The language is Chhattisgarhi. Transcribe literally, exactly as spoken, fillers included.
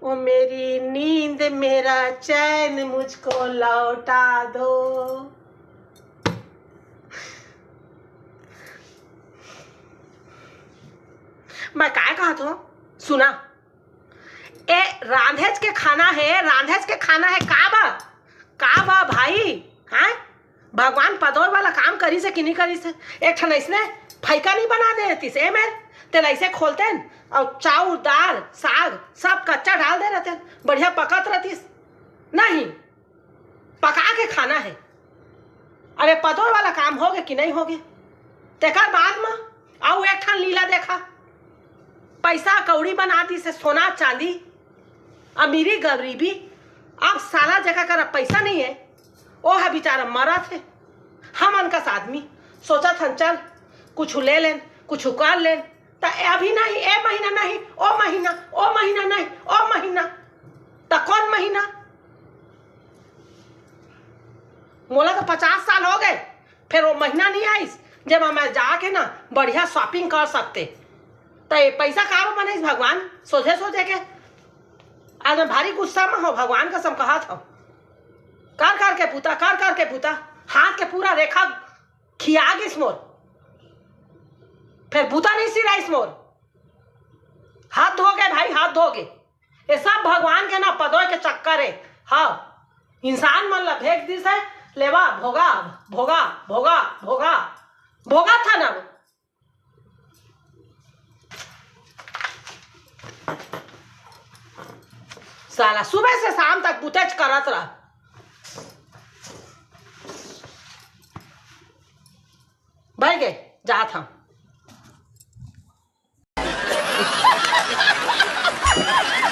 ओ मेरी नींद, मेरा चैन, मुझको लौटा दो। मैं काय कहत हूँ, सुना, ए रांधेच के खाना है, रांधेच के खाना है, का बा, का बा भाई? हैं? भगवान पदोय वाला काम करिस हे कि नहीं करिस हे? एक ठन अइसने फैका नहीं बना दे रहतिस ए मेर, तेला अइसे खोलतेन अउ चाउर, दाल, साग सब कच्चा डाल दे रहतेन, बढ़िया पकत रहतिस। नहीं, पका के खाना है। अरे पदोय वाला काम होगे कि नहीं होगे, तेकर बाद म अउ एक ठन लीला देखा, पैसा कौड़ी बना दिस हे, सोना चांदी, अमीरी गरीबी। अब साला जेकर करा पैसा नहीं है, ओ ह बेचारा मरत हे। हमन कस आदमी सोचत हन, चल कुछ ले लेन, कुछ कर लेन, त ए अभी नहीं, ए महीना नहीं, ओ महीना, ओ महीना नहीं, ओ महीना। त कौन महीना? मोला तो पचास साल हो गए, फिर वो महीना नहीं आइस जब मैं जाके ना बढ़िया शॉपिंग कर सकते। त ये पैसा कारो बनाइस भगवान सोझे सोझे के? आज मैं भारी गुस्सा में हो, भगवान कसम कहत हो। कर कर के बूता, कर कर के बूता, हाथ के पूरा रेखा खिया गिस मोर, फिर बूता नहीं सिराइस मोर। हाथ धो गए भाई, हाथ धो गए। ये सब भगवान के ना पदोय के चक्कर है। हाँ, इंसान मन ला भेज दिस है, लेवा भोगा, भोगा, भोगा, भोगा, भोगा था ना। साला सुबह से शाम तक बुतेच करत रह।